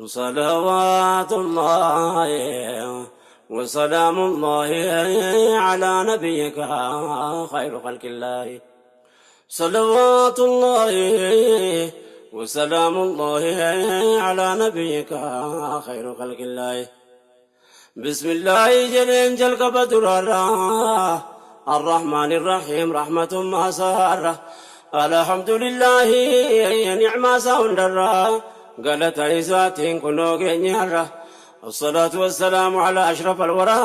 صلوات الله وسلام الله على نبيك خير خلق الله. صلوات الله وسلام الله على نبيك خير خلق الله. بسم الله jedheen jalqaba duraarra، الرحمن الرحيم رحمة ما سارة. الحمد لله نعمة ساوندرة galata isaatiin kunoo keenyarra. الصلاة والسلام على أشرف الورى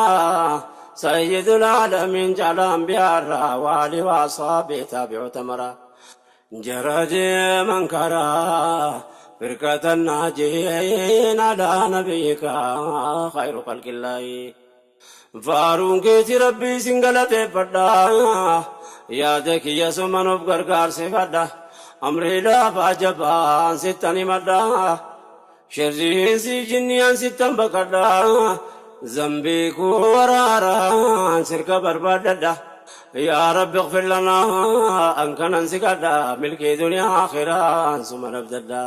سيد العالمين جعل أنبياء وآله وأصحابه تابعوا تمرا جرد من كرا فرقة الناجين على نبيك خير خلق الله. Faaruun keeti Rabbii sin galateeffadha، yaada kiyya suman of gargaarsifadha، amrii laafaa jabaan sittan himadha، sharriinsi jinniyaan sittan baqadha، zambii koo waraaraan sirka barbaadadha. يا رب اغفر لنا أن كان سكدا ملكي دنيا آخران ثم نبددا.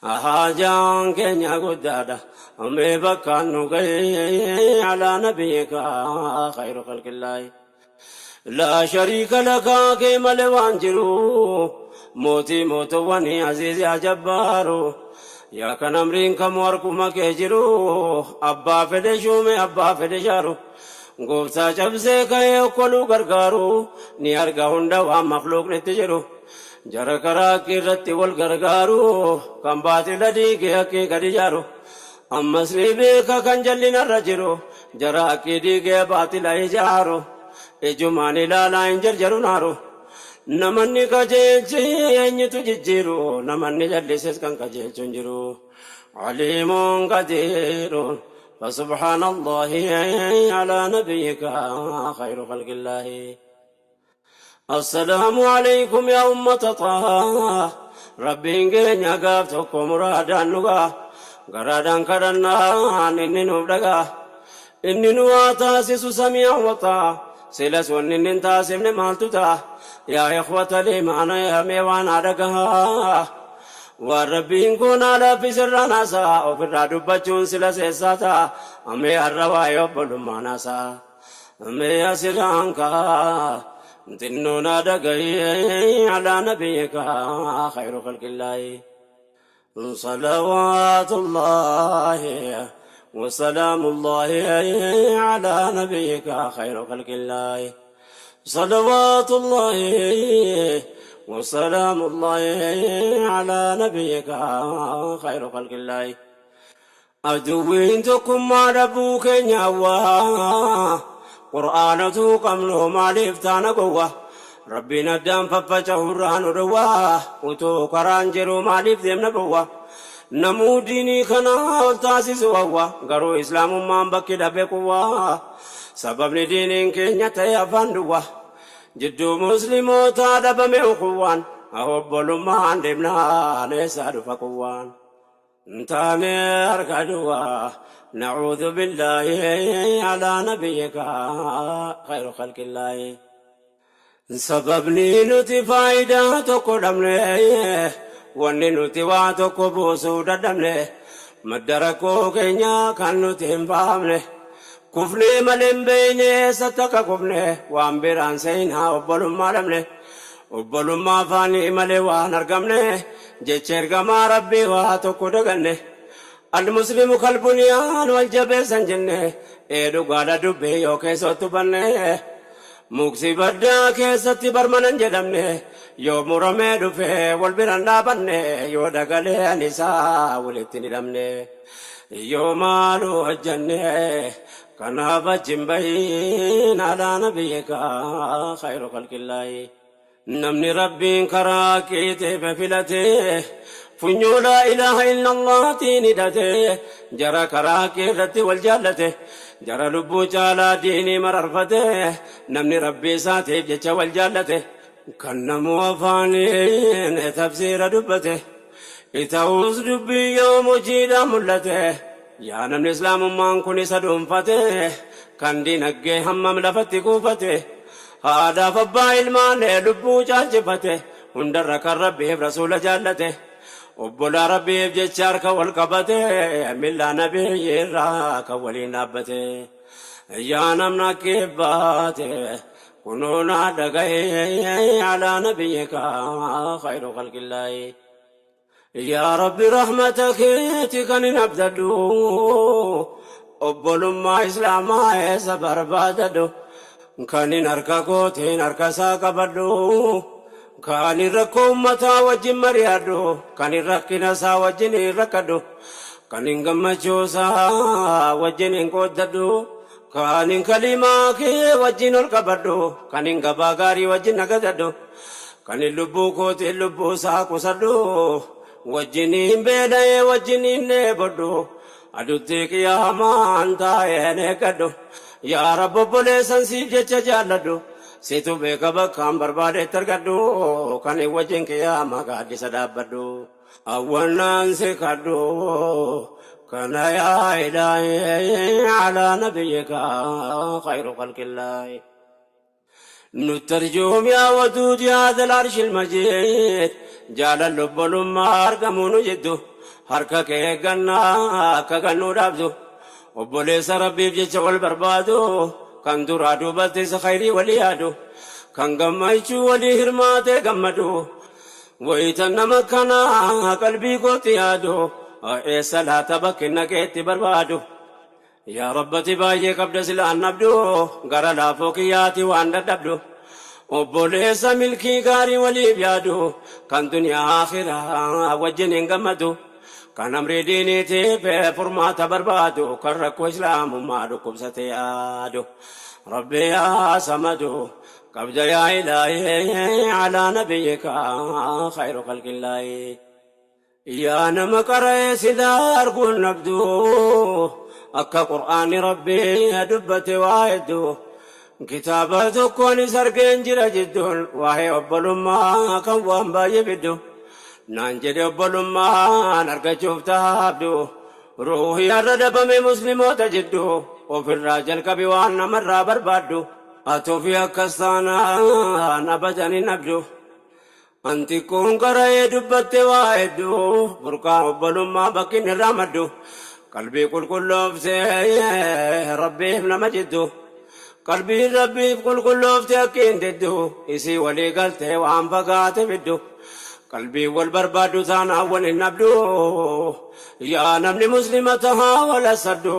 Haajaan keenya guddaadha، mee bakkaan nu ga'e على نبيك خير خلق الله. لا شريك لك kee malee waan jiru، mootii mootowwanii، aziizi ajabbaaru، yaa kan amriin kamuu harkuma kee jiru، abbaa fedhe shuume, abbaa fedhe shaaru، gooftaa cabsee ka'ee okkoluu gargaaru، ni arga hunda waan makluuqnitti jiru، jara karaa irratti wal gargaaru، kan baatila diigee haqqii gadi jaaru، ammas ni beeka kan jallinarra jiru، jara haqqii diigee baatila ijaaru، ijumaan ilaalaa hin jarjaru naaru. Namanni qajeelche eenyutu jijjiiru? Namanni jallises kan qajeelchu hin jiru. عليم قدير، فسبحان الله على نبيك خير خلق الله. السلام عليكم يا أمة طه. Rabbiin keenya gaaf tokko muraadaan dhugaa garaadhaan kadhannaan inni nuuf dhagaa. Inni nu haa taasisu سميعا وطاعة. Silas wanni inni hin taasifne maaltu ta'a? يا إخوة الإيمان، yaa mee waan dhagahaa، waan Rabbiin kun haadha sirraa naasaa ofirraa dubbachuun sila seessaa ta'a. Amee har'a waa'ee obbolummaa naasaa amee asirraan kaa xinnoon dhagahee على نبيك خير خلق الله. صلوات الله وسلام الله على نبيك خير خلق الله. صلوات الله وسلام الله على نبيك خير خلق الله. Aduwwiin tokkummaa dhabuu keenya hawwaa، qur'aanatu qabnu maaliif taana gowwa? Rabbiin addaan faffaca'urraa nu dhowwaa، utuu karaan jiru maaliif deemna bowwa? Namuu diinii kana ol taasisu hawwa، garuu islaamummaan bakki dhabe quwwaa. Sababni diiniin keenya ta'e afaan duwwa، jidduu muslimootaa dhabame ukuwwaan. Obbolummaan deemnaan eessaa dhufa quwwaan? Taane harka duwwaa. نعوذ بالله على نبيك خير خلق الله. Sababni nuti faayidaa tokko dhabne، wanni nuti waa tokko buusuu dadhabne، madda rakkoo keenya kan nuti hin fahamne، kufnee malee hin beeyne eessatti akka kufne. Waan biraan seenaa obbolummaa dhabne. Obbolummaa afaanii malee waan argamne، jecha ergamaa Rabbii waa tokko daganne. المسلم كالبنيان wal jabeessan jenne. Ee, dhugaadha dubbii yoo keessattu banne. Muksi baddaa keessatti barmanan jedhamne، yoo muramee dhufe wal biraan dhaabanne، yoo dagaleen isaa walitti hin hidhamne، yoo maalu hojjanne. Kanaaf achi hin bahin على نبيك خير خلق الله. Namni Rabbiin karaa keetiif filate، funyoo لا إله إلا الله tiin hidhate، jara karaa kee irratti wal jaallate، jara lubbuu caalaa diinii mararfate، namni Rabbii isaatiif jecha wal jaallate، kan namuu afaaniin tafsiira dubbate ita'uus dubbii yoom hojiidhaan mul'ate. Yaa namni islaamummaan kun isa dhuunfate، kan dinagdee hammam lafatti kuufate، haadhaaf abbaa ilmaan lubbuu caalchifate، hundarra kan Rabbiif rasuula jaallate. Obbolaa Rabbiif jecha harka wal qabate, millaa nabiyyi irraa kan waliin dhaabbate. Yaa namna kibbaate kunoo naa dhagaye alaa nabiyyika khayru khalqillaahi. Yaa Rabbi rahmata keeti kan hin abdadhu, obbolummaa islaamaa eessa barbaadadhu, kan hin harka kootiin harka isaa qabadhu, kan hin rakkoo ummataa wajjin mari'adhu, kan hin rakkina isaa wajjin hin rakkadhu, kan hin gammachuu isaa wajjin hin qooddadhu, kan hin kalimaa kee wajjin ol qabadhu, kan hin gabaa gaarii wajjin nagadadhu, kan hin lubbuu kootiin lubbuu isaa qusadhu, wajjin hin beela'ee wajjin hin dheebodhu, adutti qiyaamaan taa'een eeggadhu. Yaa Rabbi obboleessan siif jecha jaalladhu, situ beeka bakkaan barbaadetti argadhu, kan hin wajjin qiyaamaa gaaddisa dhaabbadhu. Awwannaan si kadhu kana yaa ilaahi alaa nabiyyika khayru khalqillaahi. Nuttarjuum yaa waduud yaa dhal arshil majiid, jaalalli obbolummaa argamuu nu jiddu, harka kee eeggannaa akka gannuu dhaabdu, obboleessa Rabbiif jecha wal barbaadu, kan duraa duubatti isa khayrii walii yaadu, kan gammachuu walii hirmaatee gammadu. Wayita nama kanaa qalbii kootti yaadu, eessa laata bakki naqeetti barbaadu? Yaa Rabbati baay'ee qabda silaan dhabdu, gara laafoo kiyyaati waan dadhabdu. Obboleessa milkii gaarii waliif yaadu, kan duniyaa akhiraa wajjin hin gammadu, kan amrii diiniitiif furmaata barbaadu, kan rakkoo islaamummaa dhukkubsate yaadu. Rabbi yaa samadu qabda yaa ilaahi alaa nabiyyika khayru khalqillaahi. Yaa nama qara'ee silaa arguun dhabdu, akka qur'aanni Rabbii dubbate waa hedduu, kitaaba tokkoonis argeen jira jidduun waa'ee obbolummaa kan waan baay'ee fiddu. Naan jedhe obbolummaan argachuuf taabdu, ruuhii har'a dhabame muslimoota jiddu, ofirraa jalqabi waan namarraa barbaaddu, atuufi akkas taanaan abadan hin dhabdu. Anti kun qara'ee dubbatte waa hedduu, burqaa obbolummaa bakki inni irraa maddu, qalbii qulqulloofte Rabbiif nama jiddu, qalbiin Rabbiif qulqulloofte akki hin diddu, isii walii galtee waan fagaate fiddu, qalbiin wal barbaaddu taanaan wal hin dhabdu. Yaa namni muslima tahaa wal hasaddu,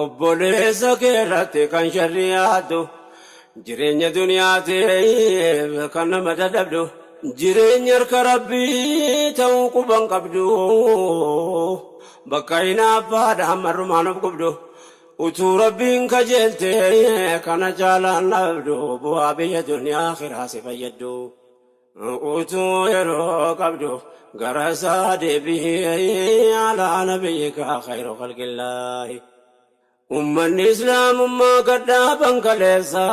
obboleessa kee irratti kan sharrii yaaddu, jireenya duniyaatiif kan nama dadhabdu, jireenya harka Rabbii ta'uu quban qabdu, bakka hinaaffaadhaan marrumaan of gubdu, utuu Rabbiin kajeelte kana caalaan dhabdu, bu'aa biyya duniyaa akhiraa si fayyaddu. Utuu yeroo qabdu gara isaa deebi'ee alaa nabiyyika khayru khalqillaahi. Ummanni islaamummaa gadhaaban kaleessa,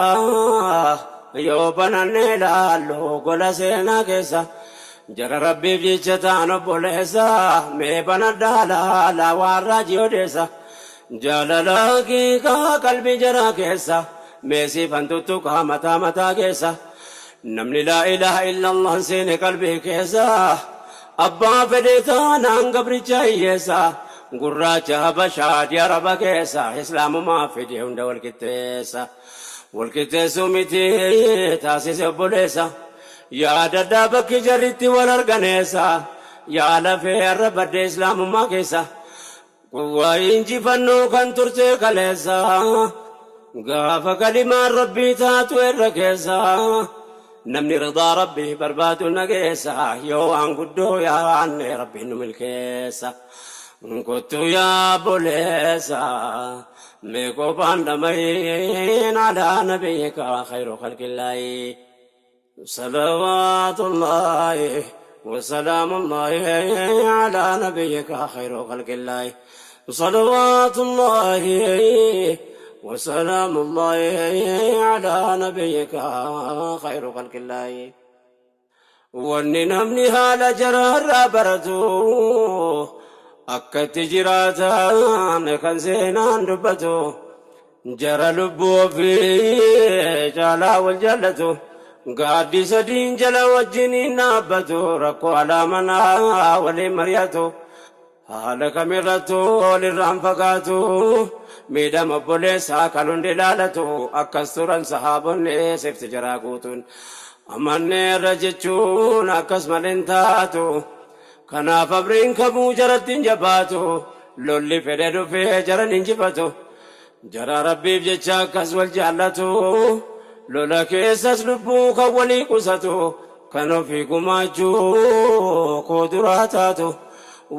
yoo bananne ilaallu gola seenaa keessa, jara Rabbiif jecha ta'an obboleessa, mee banadhaa laalaa waan raajii odeessa, jaalala haqiiqaa qalbii jaraa keessa, mee siifan tuttuqaa mataa mataa keessa. Namni laa ilaaha illallah seene qalbii keessa, abbaa fedhe taanaan gabricha hiyyeessa, gurraacha habashaa adii araba keessa, islaamumaa fide hunda wal qixxeessa. Wal qixxeessuu miti taasise obboleessa. Yaadadhaa bakki jarritti wal arganeessa, yaa lafee har'a badde islaamummaa keessa. Quwwaa injifannoo kan turte kaleessa, gaafa kalimaan Rabbii taatu irra keessa, namni ridaa Rabbii barbaadu nageessa, yoo waan guddoo yaanne Rabbiin nu milkeessa. Kottu yaa obboleessa, mee qophaan dhama'iin alaa nabiyyika khayru khalqillaahi. Salawaatullaahi wasalaamullaahi alaa nabiyyika khayru khalqillaahi. Salawaatullaahi wasalaamullaahi alaa nabiyyika khayru khalqillaahi. Wanni namni haala jaraarraa baratu, akka itti jiraatan kan seenaan dubbatu, jara lubbuu ofii caalaa wal jaallatu, Gaaddisa diin jala wajjiniin dhaabbatu, rakkoo alaa manaa waliin mari'atu. Haala kamirrattuu walirraan fagaatu, miidhama obboleessaa kan hundi ilaalatu. Akkas turan sahaabonni sifti jaraa guutuun. Amanneerra jechuun akkas malee hin taatu. Kanaaf abriin kamuu jaratti hin jabaatu. Lolli fedhe dhufee jaran injifatu. Jara Rabbiif jecha akkas wal jaallatu. Lola keessas lubbuu kan walii qusatu. Kan ofii gumaachuu koo duraa taatu.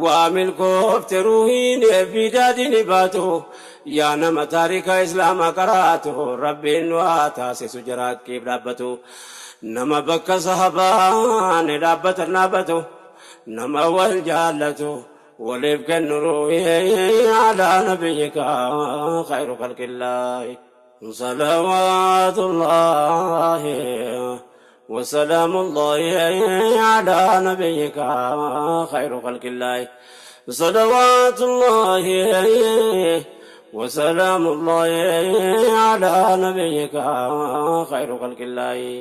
Waa milkoofte ruuhiin fi daadhiin baatu. Yaa nama taarika Islaamaa qaraatu, Rabbiin nu haa taasisu jara haqqiif dhaabbatu. Nama bakka sahabaan dhaabbatan dhaabbatu. Nama wal jaallatu, waliif kennu ruuhii alaa nabiyyika khayru khalqillaahi. Salawaatullaahi wasalaamullaahi alaa nabiyyika khayru khalqillaahi. Salawaatullaahi wasalaamullaahi alaa nabiyyika khayru khalqillaahi.